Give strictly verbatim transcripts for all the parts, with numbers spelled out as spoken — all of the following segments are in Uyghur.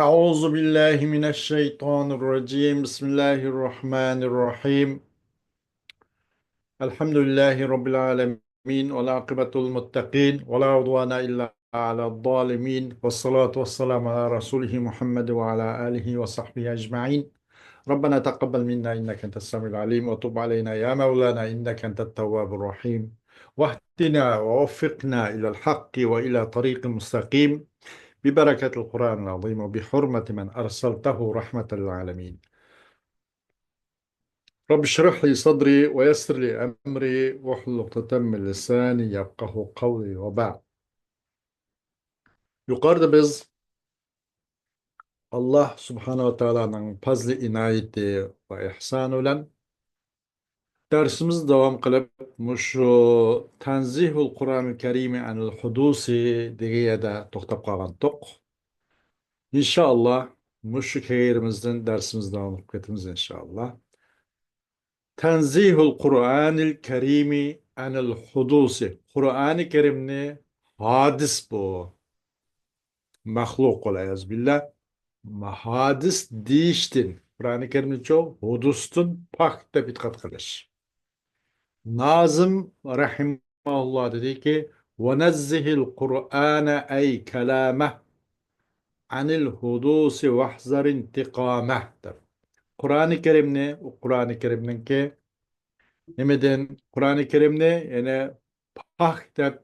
أعوذ بالله من الشيطان الرجيم. بسم الله الرحمن الرحيم. الحمد لله رب العالمين، والعاقبة للمتقين، ولا عدوان إلا على الظالمين، والصلاة والسلام على رسوله محمد وعلى آله وصحبه أجمعين. ربنا تقبل منا إنك أنت السميع العليم، وتب علينا يا مولانا إنك أنت التواب الرحيم، واهدنا ووفقنا إلى الحق وإلى طريق مستقيم، ببركة القرآن العظيم وبحرمة من أرسلته رحمة للعالمين. رب اشرح لي صدري ويسر لي أمري واحلل عقدة من لساني يفقه قولي وبعد. يۇقىرىدا بىز ئاللاھ سۇبھانەھۇ ۋە تائالانىڭ پەزلى ئىنايىتى ۋە ئېھسانى بىلەن دەرسىمىزنى داۋام قىلىپ، مۇشۇ تەنزىھۇل قۇرئانىل كەرىمى ئەنىل ھۇدۇسى دېگەن يەردە توختاپ قالغانتۇق. ئىنشائاللاھ، مۇشۇ كەيرىمىزدىن دەرسىمىزنى داۋام قىلىپ كېتىمىز، ئىنشائاللاھ. تەنزىھۇل قۇرئانىل كەرىمى ئەنىل ھۇدۇسى. قۇرئانى كەرىمنى ھادىس بۇ. مەخلۇق، ۋەلئىيازۇ بىللا. ھادىس دېيىشتىن، قۇرئانى كەرىمنىچۇ ھۇدۇستىن پاك دەپ ئېتىقاد قىلىش. نازىم رەھىمەھۇللا دېدىكى، ونزه القرآن أي كلامه عن الحدوث واحذر انتقامه دەپ. قۇرئانى كەرىمنى، قۇرئانى كەرىمنىڭكى نېمىدىن؟ قۇرئانى كەرىمنى، يەنى پاك دەپ،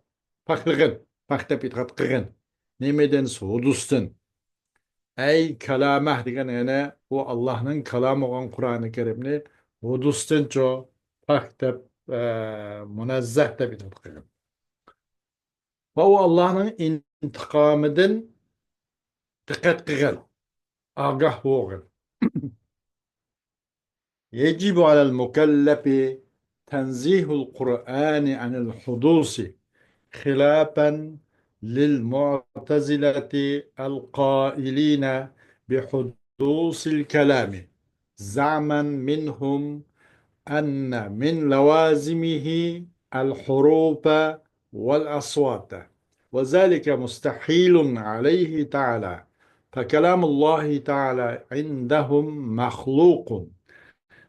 پاكلىغىن، پاك دەپ ئېتىقاد قىلغىن. نېمىدىن؟ ھۇدۇستىن. ئەي كالامەھ دېگەن، يەنى ئۇ ئاللاھنىڭ كالامى بولغان قۇرئانى كەرىمنى ھۇدۇستىنچۇ پاك دەپ، ئە، مۇنەززەھ دەپ ئېتىقاد قىلغىن. ۋە ئۇ ئاللاھنىڭ ئىنتىقامىدىن دىققەت قىلغىن، ئاگاھ بولغىن. يجب على المكلف تنزيه القرآن عن الحدوث خلافا للمعتزلة القائلين بحدوث الكلام، زعما منهم أن من لوازمه الحروف والأصوات، وذلك مستحيل عليه تعالى، فكلام الله تعالى عندهم مخلوق،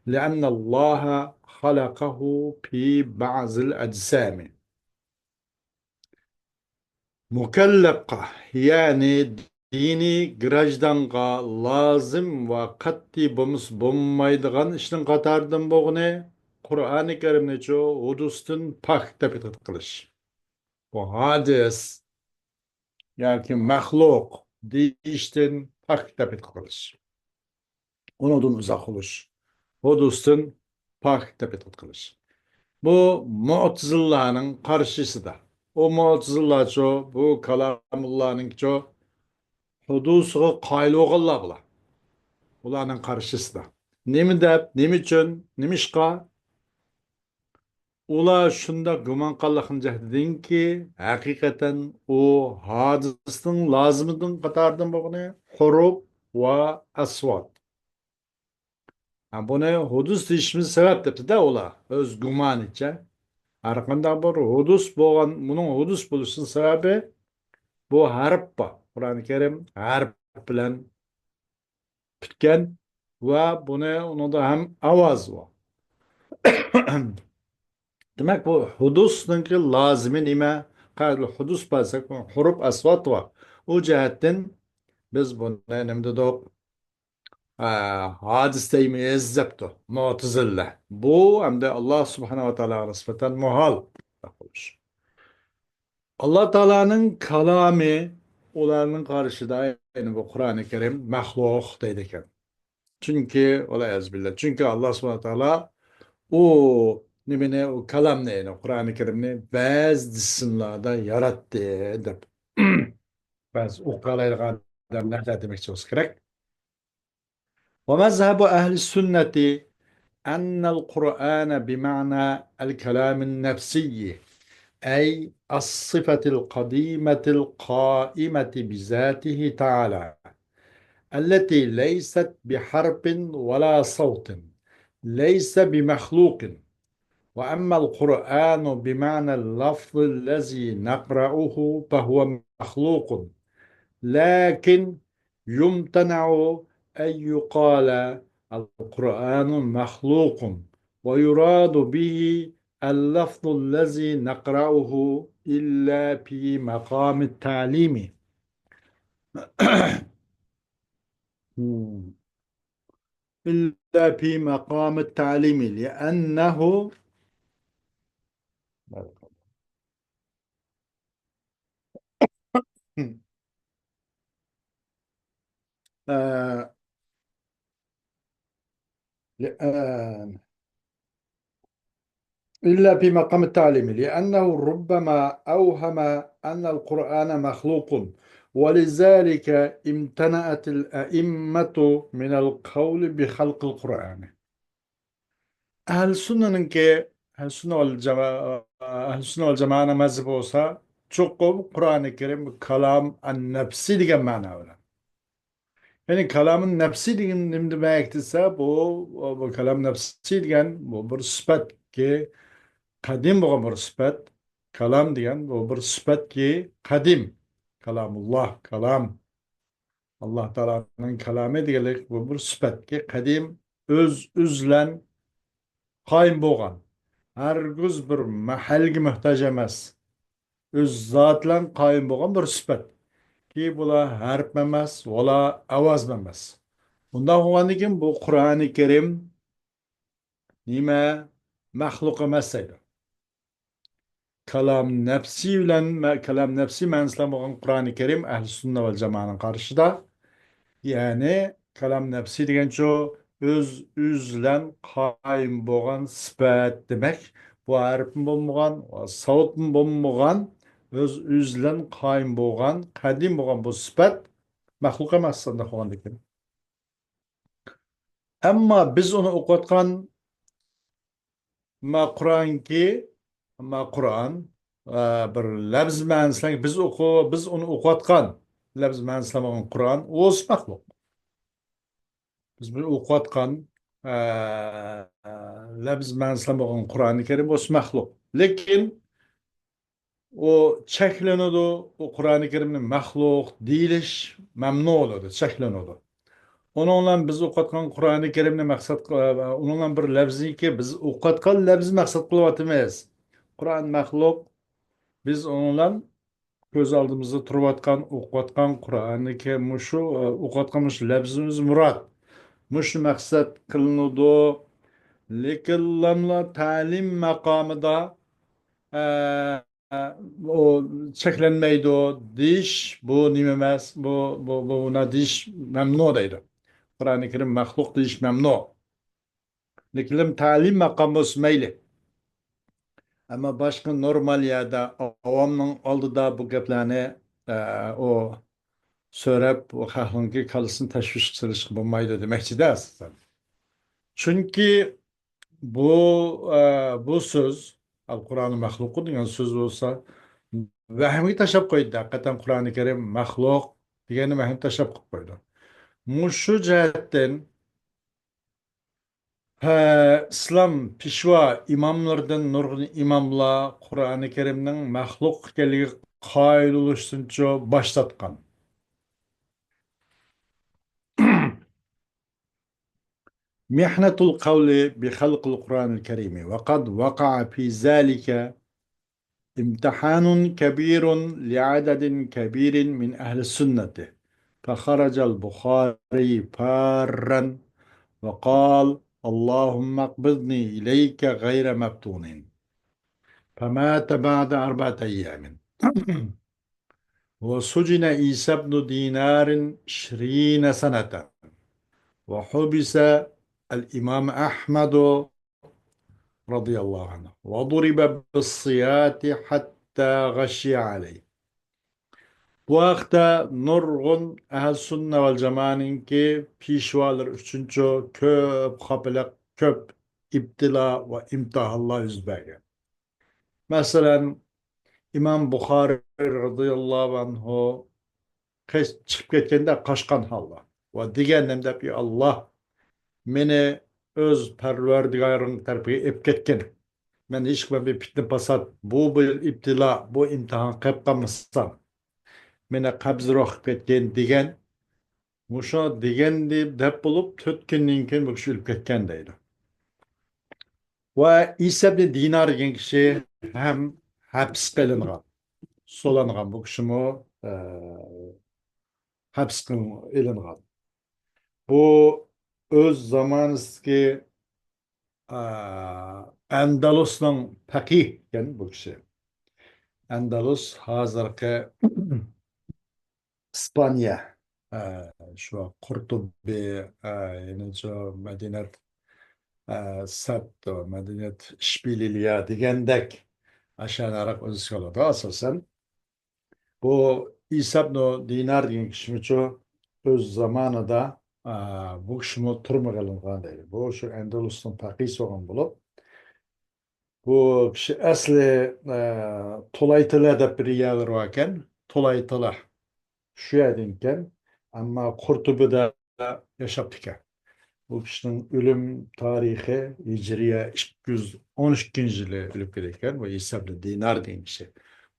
لأن الله خلقه في بعض الأجسام. مۇكەللەپقا، يەنى دىنىي گىراژدانغا لازىم ۋە قەتئىي بولمىسا بولمايدىغان ئىشنىڭ قاتارىدىن بولغىنى، قۇرئانى كەرىمنىچۇ ھۇدۇستىن پاك دەپ ئېتىقاد قىلىش. بۇ ھادىس ياكى مەخلۇق دېيىشتىن پاك دەپ ئېتىقاد قىلىش. ئۇنىڭدىن ئۇزاق بولۇش. ھۇدۇستىن پاك دەپ ئېتىقاد قىلىش. بۇ مۇئتىزىللانىڭ قارشىسىدا. ئۇ مۇئتىزىللاچۇ، بۇ كالامۇللانىڭچۇ ھۇدۇسىغا قايىل بولغانلار بۇلار. ئۇلارنىڭ قارشىسىدا. نېمە دەپ، نېمە ئۈچۈن، نېمە ئىشقا؟ ئۇلار شۇنداق گۇمان قىلغان جەھەتتىنكى، ھەقىقەتەن ئۇ ھادىسنىڭ لازىمىدىن قاتارىدىن بولغىنى ھۇرۇپ ۋە ئەسۋات. ھە، بۇنى ھۇدۇس دېيىشىمىز سەۋەب دەپتۇ-دە ئۇلار، ئۆز گۇمانىچە. ھەرقانداق بىر ھۇدۇس بولغان، بۇنىڭ ھۇدۇس بولۇشىنىڭ سەۋەبى، بۇ ھەرپ بار. قۇرئانى كەرىم ھەرپ بىلەن پۈتكەن ۋە بۇنى، ئۇنىڭدا ھەم ئاۋاز بار. دېمەك، بۇ ھۇدۇسنىڭكى لازىمى نېمە؟ قەيەردە ھۇدۇس بار دېسەك، ھۇرۇپ ئەسۋات بار. ئۇ جەھەتتىن بىز بۇنى نېمە دېدۇق؟ ئە، ھادىس دەيمىز دەپتۇ مۇئتەزىلە. بۇ ئەمدى ئاللا سۇبھانەھۇ ۋە تائالاغا نىسبەتەن مۇھال. ئاللا تائالانىڭ كالامى ئۇلارنىڭ قارىشىدا، يەنى بۇ قۇرئانى كەرىم مەخلۇق دەيدىكەن. چۈنكى، ۋەلئىيازۇ بىللا، چۈنكى ئاللا سۇبھانەھۇ ۋە تائالا ئۇ نېمىنى، ئۇ كالامنى، يەنى قۇرئانى كەرىمنى بەزى جىسىملاردا ياراتتى دەپ. بەزى ئوقۇيالايدىغان ئادەملەردە دېمەكچى بولسا كېرەك. ومذهب أهل السنة أن القرآن بمعنى الكلام النفسي، أي الصفة القديمة القائمة بذاته تعالى، التي ليست بحرف ولا صوت، ليس بمخلوق. وأما القرآن بمعنى اللفظ الذي نقرأه فهو مخلوق، لكن يمتنع أن يقال القرآن مخلوق، ويراد به اللفظ الذي نقرأه إلا في مقام التعليم. إلا في مقام التعليم، لأنه، آه، لأن إلا في مقام التعليم، لأنه ربما أوهم أن القرآن مخلوق، ولذلك امتنعت الأئمة من القول بخلق القرآن. ئەھلى سۈننىنىڭكى، ئەھلى سۈننە ۋەل جاما-، ئەھلى سۈننە ۋەل جامائەنىڭ مەزھىپى بولسا، چوقۇم قۇرئانى كەرىم كالام ئەن نەپسى دېگەن مەنا بىلەن. يەنى كالامى نەپسى دېگەن نېمە دېمەك دېسە، بۇ، بۇ كالام نەپسى دېگەن بۇ بىر سۈپەتكى، قەدىم بولغان بىر سۈپەت. كالام دېگەن بۇ بىر سۈپەتكى، قەدىم. كالامۇللا، كالام. ئاللا تائالانىڭ كالامى دېگەنلىك بۇ بىر سۈپەتكى، قەدىم، ئۆز، ئۆزلەن قايىم بولغان، ھەرگىز بىر مەھەلگە موھتاج ئەمەس، ئۆز زاتىلەن قايىم بولغان بىر سۈپەت. كى بۇلار ھەرپ ئەمەس، ۋالا ئاۋازمۇ ئەمەس. ئۇنداق بولغاندىن كېيىن بۇ قۇرئانى كەرىم نېمە؟ مەخلۇق ئەمەس دەيدۇ. كالام نەپسى بىلەن، مە-، كالام نەپسى مەنىسى بىلەن بولغان قۇرئانى كەرىم ئەھلى سۈننە ۋەل جامائەنىڭ قارىشىدا، يەنى كالام نەپسى دېگەنچۇ ئۆز، ئۆزلەن قايىم بولغان سۈپەت دېمەك. بۇ ھەرپمۇ بولمىغان، ساۋۇتمۇ بولمىغان، ئۆز، ئۆزلەن قايىم بولغان، قەدىم بولغان بۇ سۈپەت مەخلۇق ئەمەس، ئۇنداق بولغاندىكىن. ئەمما بىز ئۇنى ئوقۇۋاتقان ما قۇرئانكى، ما قۇرئان، ئە، بىر لەپز مەنىسىلەرگە بىز ئوقۇ-، بىز ئۇنى ئوقۇۋاتقان لەپز مەنىسىلەر بولغان قۇرئان، ئۇ مەخلۇق. بىز بۇنى ئوقۇۋاتقان، ئە، لەپز مەنىسىلەر بولغان قۇرئانى كەرىم، ئۇ مەخلۇق. لېكىن ئۇ چەكلىنىدۇ، ئۇ قۇرئانى كەرىمنى مەخلۇق دېيىلىش مەمنۇ بولىدۇ، چەكلىنىدۇ. ئۇنىڭ بىلەن بىز ئوقۇۋاتقان قۇرئانى كەرىمنى مەقسەت قىل-، ئۇنىڭ بىلەن بىر لەپزىكى، بىز ئوقۇۋاتقان لەپزنى مەقسەت قىلىۋاتىمىز. قۇرئان مەخلۇق، بىز ئۇنىڭ بىلەن كۆز ئالدىمىزدا تۇرۇۋاتقان، ئوقۇۋاتقان قۇرئانى كە-، مۇشۇ، ئوقۇۋاتقان مۇشۇ لەپزىمىز مۇراد. مۇشۇ مەقسەت قىلىنىدۇ. لېكىنلاملا تەلىم مەقامىدا، ئە، ئۇ چەكلەنمەيدۇ دېيىش، بۇ نېمە ئەمەس، بۇ، بۇ، بۇ، بۇنداق دېيىش مەمنۇ دەيدۇ. قۇرئانى كەرىم مەخلۇق دېيىش مەمنۇ. لېكىن تەلىم مەقام بولسا مەيلى. ئەمما باشقا نورمال يەردە، ئاۋامنىڭ ئالدىدا بۇ گەپلەرنى، ئە، ئۇ سۆرەپ، ئۇ خەقنىڭكى كاللىسىنى تەشۋىشكە سېلىشقا بولمايدۇ دېمەكچىدە ئەسلىدە. چۈنكى بۇ، ئە، بۇ سۆز، ئەل قۇرئانۇ مەخلۇقۇن دېگەن سۆز بولسا، ۋەھىمگە تاشلاپ قويدى. ھەقىقەتەن قۇرئانى كەرىم مەخلۇق دېگەننى ۋەھىمگە تاشلاپ قويۇپ قويدى. مۇشۇ جەھەتتىن، ھە، ئىسلام پېشۋا ئىماملىرىدىن نۇرغۇن ئىماملار قۇرئانى كەرىمنىڭ مەخلۇق ئىكەنلىكىگە قايىل بولۇشتىنچۇ باش تارتقان. محنة القول بخلق القرآن الكريم، وقد وقع في ذلك امتحان كبير لعدد كبير من أهل السنة، فخرج البخاري فارا وقال: اللهم اقبضني إليك غير مفتون. فمات بعد أربعة أيام. وسجن عيسى بن دينار عشرين سنة، وحبس الإمام أحمد رضي الله عنه، وضرب بالسياط حتى غشي عليه. بۇ ھەقتە نۇرغۇن ئەھلى سۈننە ۋەل جامائەنىڭكى پېشۋالىرى ئۈچۈنچۇ كۆپ خاپىلىق، كۆپ ئىپتىلا ۋە ئىمتىھانلار يۈز بەرگەن. مەسىلەن، ئىمام بۇخارىي رەزىياللاھۇ ئەنھۇ قېچ-، چىقىپ كەتكەندە قاچقان ھالدا ۋە دېگەن نېمە دەپ: «يا ئاللا، مېنى ئۆز پەرۋەردىگارىڭ تەرىپىگە ئېلىپ كەتكىن. مەن ھېچقانداق بىر پىتنە-پاسات، بۇ بىر ئىپتىلا، بۇ ئىمتىھان قىلىپ قالمىسام، مېنى قەبزى روھ قىلىپ كەتكىن» دېگەن. مۇشۇ دېگەن دەپ بولۇپ، تۆت كۈندىن كېيىن بۇ كىشى ئۆلۈپ كەتكەن دەيدۇ. ۋە ئىسا ئىبنى دىنار دېگەن كىشى ھەم ھەپسكە ئېلىنغان، سولانغان. بۇ كىشىمۇ، ئە، ھەپسكە ئېلىنغان. بۇ ئۆز زامانىسىدىكى، ئە، ئەندەلۇسنىڭ پەقىھ ئىكەن بۇ كىشى. ئەندەلۇس ھازىرقى ئىسپانىيە، ئە، شۇ قۇرتۇبى، ئە، يەنە شۇ مەدىنەت، ئە، سەت، مەدىنەت ئىشبىلىيە دېگەندەك ئاشۇ ئۆز ئىچىگە ئالىدۇ ئاساسەن. بۇ ئىسا ئىبنى دىنار دېگەن كىشىمۇچۇ ئۆز زامانىدا، ئە، بۇ كىشىمۇ تۈرمىگە ئېلىنغان دەيدۇ. بۇ شۇ ئەندەلۇسنىڭ پەقىھى بولغان بولۇپ، بۇ كىشى ئەسلى، ئە، تولايتىلە دەپ بىر يەرلىرى باركەن. تولايتىلە شۇ يەردىنكەن. ئەمما قۇرتۇبىدا ياشاپتىكەن. بۇ كىشىنىڭ ئۆلۈم تارىخى ھىجرىيە ئىككى يۈز ئون ئىككىنچى يىلى ئۆلۈپ كېتىدىكەن. بۇ ئىسا ئىبنى دىنار دېگەن كىشى.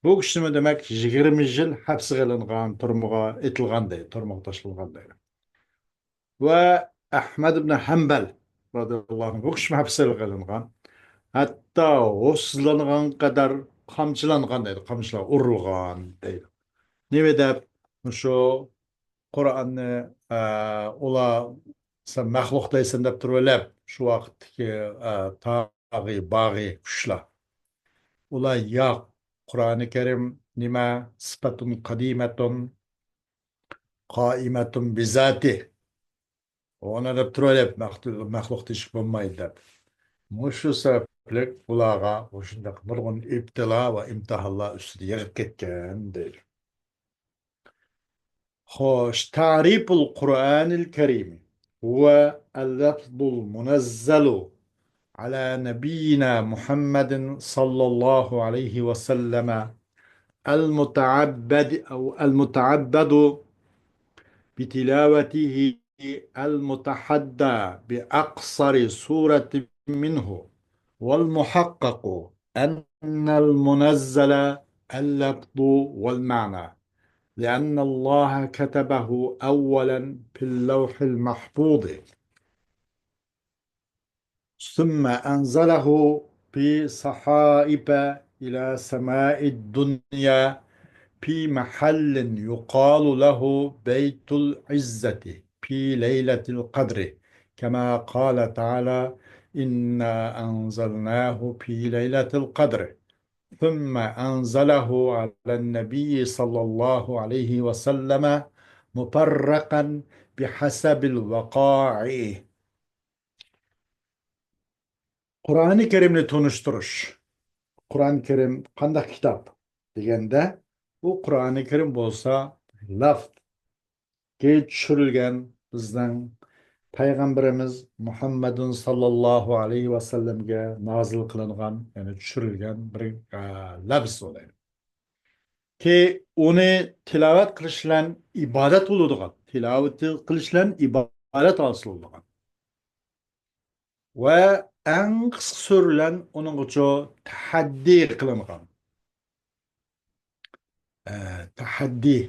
بۇ كىشىمۇ دېمەك يىگىرمە يىل ھەپسىگە ئېلىنغان، تۈرمىگە ئېتىلغان دەيدۇ، تۈرمىگە تاشلانغان دەيدۇ. ۋە ئەھمەد ئىبنى ھەمبەل رازىياللاھۇ ئەنھۇ بۇ كىشىمۇ ھەپسىگە ئېلىنغان. ھەتتا ھوشسىزلانغان قەدەر قامچىلانغان دەيدۇ، قامچىلار ئۇرۇلغان دەيدۇ. نېمە دەپ؟ مۇشۇ قۇرئاننى، ئە، ئۇلار سەن مەخلۇق دەيسەن دەپ تۇرۇۋېلىپ، شۇ ۋاقىتتىكى، ئە، تاغى، باغى كۈچلەر. ئۇلار ياق، قۇرئانى كەرىم نېمە؟ سىپەتۇن قەدىمەتۇن قائىمەتۇن بىزاتى. ئۇنى دەپ تۇرۇۋېلىپ، مەخ-، مەخلۇق دېيىشكە بولمايدۇ دەپ. مۇشۇ سەۋەبلىك ئۇلارغا مۇشۇنداق نۇرغۇن ئىپتىلا ۋە ئىمتىھانلار ئۈستىدە يېغىپ كەتكەن دەيدۇ. خوش، تعريف القرآن الكريم هو اللفظ المنزل على نبينا محمد صلى الله عليه وسلم المتعبد أو المتعبد بتلاوته المتحدى بأقصر سورة منه، والمحقق أن المنزل اللفظ والمعنى، لأن الله كتبه أولا في اللوح المحفوظ، ثم أنزله في صحائف إلى سماء الدنيا في محل يقال له بيت العزة في ليلة القدر، كما قال تعالى: إنا أنزلناه في ليلة القدر، ثم أنزله على النبي صلى الله عليه وسلم مفرقا بحسب الوقائع. قۇرئانى كەرىمنى تونۇشتۇرۇش. قۇرئانى كەرىم قانداق كىتاب دېگەندە، بۇ قۇرئانى كەرىم بولسا لەفزگە چۈشۈرۈلگەن، بىزنىڭ پەيغەمبىرىمىز مۇھەممەدۇن ساللاللاھۇ ئەلەيھى ۋەسەللەمگە نازىل قىلىنغان، يەنى چۈشۈرۈلگەن بىر، ئە، لەفز بولىدۇ. كى ئۇنى تىلاۋەت قىلىش بىلەن ئىبادەت بولىدىغان، تىلاۋەت قىلىش بىلەن ئىبادەت ھاسىل بولىدىغان. ۋە ئەڭ قىسقا سۈرە بىلەن ئۇنىڭغىچۇ تەھەددىي قىلىنغان. ئە، تەھەددىي،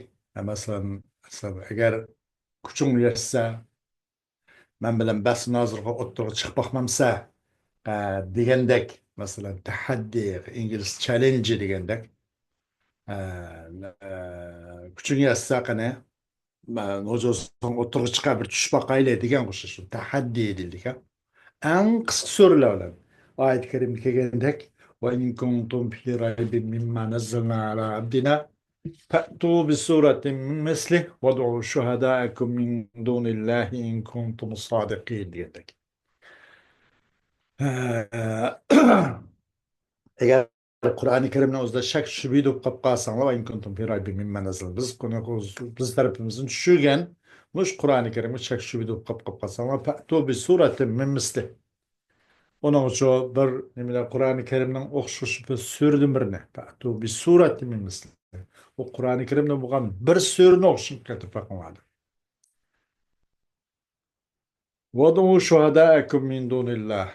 مەسىلەن، مەسىلەن، ئەگەر كۈچۈڭ يەتسە، مەن بىلەن بەس مۇنازىرىگە ئوتتۇرىغا چىقىپ باقمامسە، ئە، دېگەندەك، مەسىلەن، تەھەددىي، ئىنگلىز چاللېنجى دېگەندەك، ئە، ئە، كۈچۈڭ يەتسە قېنى، مە-، نوجوسۇڭ ئوتتۇرىغا چىقار، بىر چۈشۈشۈپ باقايلى دېگەن ئوخشاش، شۇ تەھەددىي دېيىلىدىكەن. ئەڭ قىسقا سۈرىلەر بىلەن. ئايەت كەرىمدە كەلگەندەك، وَإِن كُنتُمْ فِي رَيْبٍ مِّمَّا نَزَّلْنَا عَلَىٰ عَبْدِنَا فَأْتُوا بِسُورَةٍ مِّن مِّثْلِهِ وَادْعُوا شُهَدَاءَكُمْ مِن دُونِ اللَّهِ إِن كُنتُمْ صَادِقِينَ دېگەندەك. ئەگەر قۇرئانى كەرىمنىڭ ئۆزىدە شەك شۈبھە بولۇپ قاپ قالساڭلار، وَإِن كُنتُمْ فِي رَيْبٍ مِّمَّا نَزَّلْنَا، بىز، بىز تەرىپىمىزدىن چۈشۈرگەن مۇشۇ قۇرئانى كەرىمگە شەك شۈبھە بولۇپ قاپ، قاپ قالساڭلار، فَأْتُوا بِسُورَةٍ مِّن مِّثْلِهِ. ئۇنىڭ ئۈچۈن بىر نېمىلەر، قۇرئانى كەرىمنىڭ ئوخشىشى بىر سۈرىدىن بىرنى، فَأْتُوا بِسُورَةٍ مِّن مِّثْلِهِ. ئۇ قۇرئانى كەرىمدە بولغان بىر سۈرىنى ئوخشىتىپ كەلتۈرۈپ بېقىڭلار. وَادْعُوا شُهَدَاءَكُم مِّن دُونِ اللَّهِ.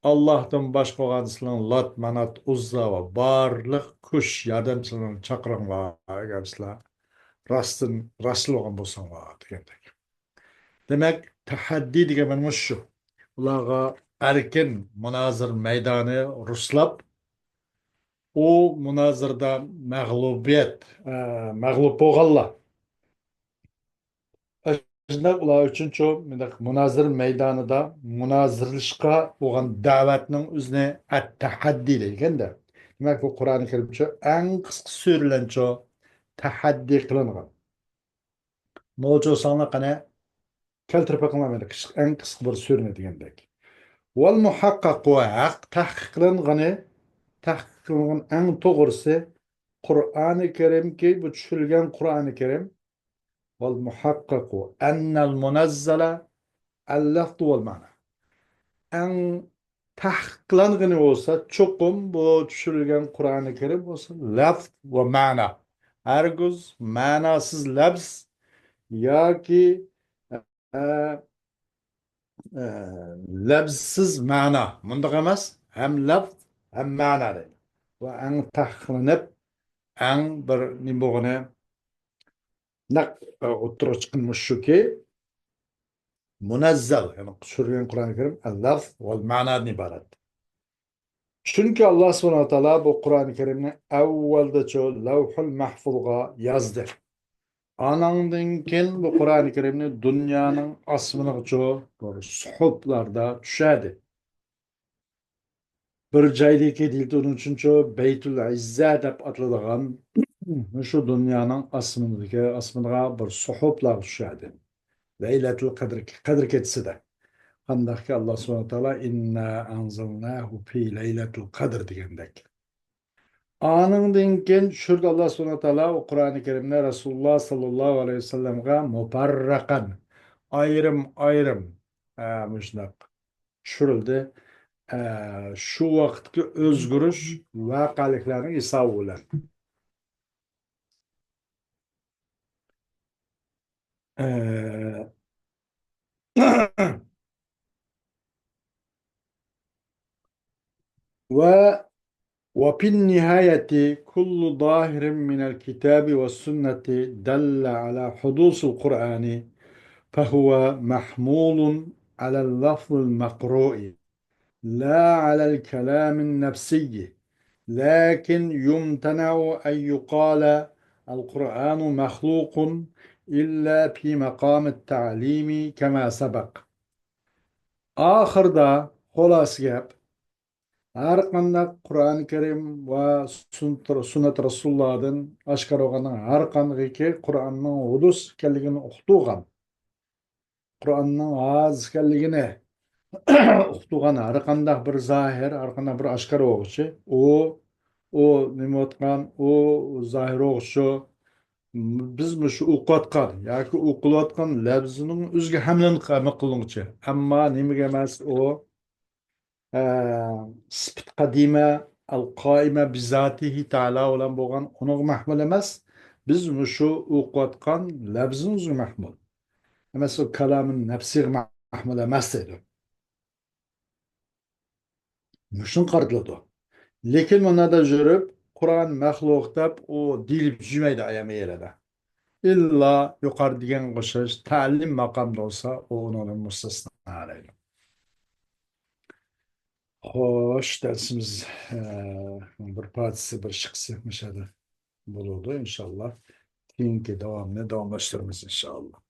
ئاللاھتىن باشقا بولغان سىلەرنىڭ لات، مانات، ئۇززا ۋە بارلىق كۈچ ياردەمچىلىرىنى چاقىرىڭلار، ئەگەر سىلەر راستتىن، راستچىل بولغان بولساڭلار دېگەندەك. دېمەك، تەھەددىي دېگەن مانا مۇشۇ. ئۇلارغا ئەركىن مۇنازىرە مەيدانى رۇسلاپ، ئۇ مۇنازىرىدە مەغلۇبىيەت، ئە، مەغلۇپ بولغانلار. شۇنداق ئۇلار ئۈچۈنچۇ، مۇنداق مۇنازىرە مەيدانىدا مۇنازىرىلىشىشقا بولغان دەۋەتنىڭ ئۆزىنى ئەت-تەھەددىي دەيدىكەن-دە. دېمەك، بۇ قۇرئانى كەرىمچۇ ئەڭ قىسقا سۈرىلەرچۇ تەھەددىي قىلىنغان. نوچى بولساڭلار قېنى، كەلتۈرۈپ بېقىڭلار مېنى، قىسقا، ئەڭ قىسقا بىر سۈرىنى دېگەندەك. ۋەل مۇھەققەقۇ، ھەق تەھقىق قىلىنغىنى، تەھقىق قىلىنغان ئەڭ توغرىسى قۇرئانى كەرىمكى، بۇ چۈشۈرۈلگەن قۇرئانى كەرىم. ۋەل مۇھەققەقۇ ئەننەل مۇنەززەلە ئەل لەفزۇ ۋەل مەنا. ئەڭ تەھقىقلانغىنى بولسا، چوقۇم بۇ چۈشۈرۈلگەن قۇرئانى كەرىم بولسا لەفز ۋە مەنا. ھەرگىز مەناسىز لەفز ياكى، ئە، ئە، لەفزسىز مەنا. مۇنداق ئەمەس، ھەم لەفز، ھەم مەنا دەيدۇ. ۋە ئەڭ تەھقىقلىنىپ، ئەڭ بىر نېمە بولغىنى، نەق، ئە، ئوتتۇرىغا چىققىنى شۇكى، مۇنەززەل، يەنى چۈشۈرۈلگەن قۇرئانى كەرىم لەفز ۋە مەنادىن ئىبارەت. چۈنكى ئاللا سۇبھانەھۇ ۋە تائالا بۇ قۇرئانى كەرىمنى ئەۋۋەلدىچۇ لەۋھۇل مەھفۇزغا يازدى. ئاناڭدىن كېيىن بۇ قۇرئانى كەرىمنى دۇنيانىڭ ئاسمىنىغىچۇ بىر سۇھۇفلاردا چۈشەردى. بىر جايدىكى دېيىلدى، ئۇنىڭ ئۈچۈنچۇ بەيتۇل ئىززە دەپ ئاتىلىدىغان مۇشۇ دۇنيانىڭ ئاسمىنىدىكى، ئاسمىنىغا بىر سۇھۇفلار چۈشەردى. لەيلەتۇل قەدر، قەدىر كېچىسىدە. قانداقكى، ئاللا سۇبھانەھۇ ۋە تائالا، «ئىننا ئەنزەلناھۇ فى لەيلەتۇل قەدر» دېگەندەك. ئانىڭدىن كېيىن چۈشۈردى ئاللا سۇبھانەھۇ ۋە تائالا ئۇ قۇرئانى كەرىمنى رەسۇلۇللا ساللاللاھۇ ئەلەيھى ۋەسەللەمگە مۇپەررەقەن، ئايرىم-ئايرىم، ئە، مۇشۇنداق چۈشۈرۈلدى. ئە، شۇ ۋاقىتقى ئۆزگىرىش ۋەقەلىكلەرنىڭ ھېسابى بىلەن. ئە، و، وفي النهاية كل ظاهر من الكتاب والسنة دل على حدوث القرآن فهو محمول على اللفظ المقروء لا على الكلام النفسي، لكن يمتنع أن يقال القرآن مخلوق إلا في مقام التعليم كما سبق. ئاخىرىدا خۇلاسە گەپ، ھەر قانداق قۇرئان كەرىم ۋە سۈننەت، سۈننەت رەسۇلۇللادىن ئاشكارا بولغان ھەر قاندىقى قۇرئاننىڭ ھۇدۇس ئىكەنلىكىنى ئۇقتۇرغان، قۇرئاننىڭ ھازىر ئىكەنلىكىنى ئۇقتۇرغان ھەر قانداق بىر زاھىر، ھەر قانداق بىر ئاشكارا بولغۇچى، ئۇ، ئۇ نېمە ئوتقان، ئۇ زاھىر بولغۇچى، بىز مۇشۇ ئوقۇۋاتقان ياكى ئوقۇلۇۋاتقان لەپزىنىڭ ئۆزىگە ھەملىنىش قىلغۇچى. ئەمما نېمىگە ئەمەس ئۇ؟ ئە، سىپىت قەدىمە، ئەل قائىمە بىزاتىھى تەئالا بىلەن بولغان ئۇنىڭغا مەھمۇل ئەمەس. بىز مۇشۇ ئوقۇۋاتقان لەپزىمىزگە مەھمۇل. ئەمەس، ئۇ كالامى نەپسىگە مەھمۇل ئەمەس دەيدۇ. مۇشۇنى قارىتىلىدۇ. لېكىن مۇنادا يۈرۈپ، قۇرئان مەخلۇق دەپ ئۇ دېيىلىپ يۈرمەيدۇ ئايەم يەردە. ئىللا يۇقىرىدا دېگەنگە ئوخشاش تەلىم ماقامدا بولسا، ئۇ ئۇنىڭدىن مۇستەسنا دەيدۇ. خوش، دەرسىمىز، ئە، بىر پارچىسى، بىر ئىككىسى مۇشۇ يەردە بولىدۇ، ئىنشاللا. كېيىنكى داۋامىنى داۋاملاشتۇرىمىز، ئىنشاللا.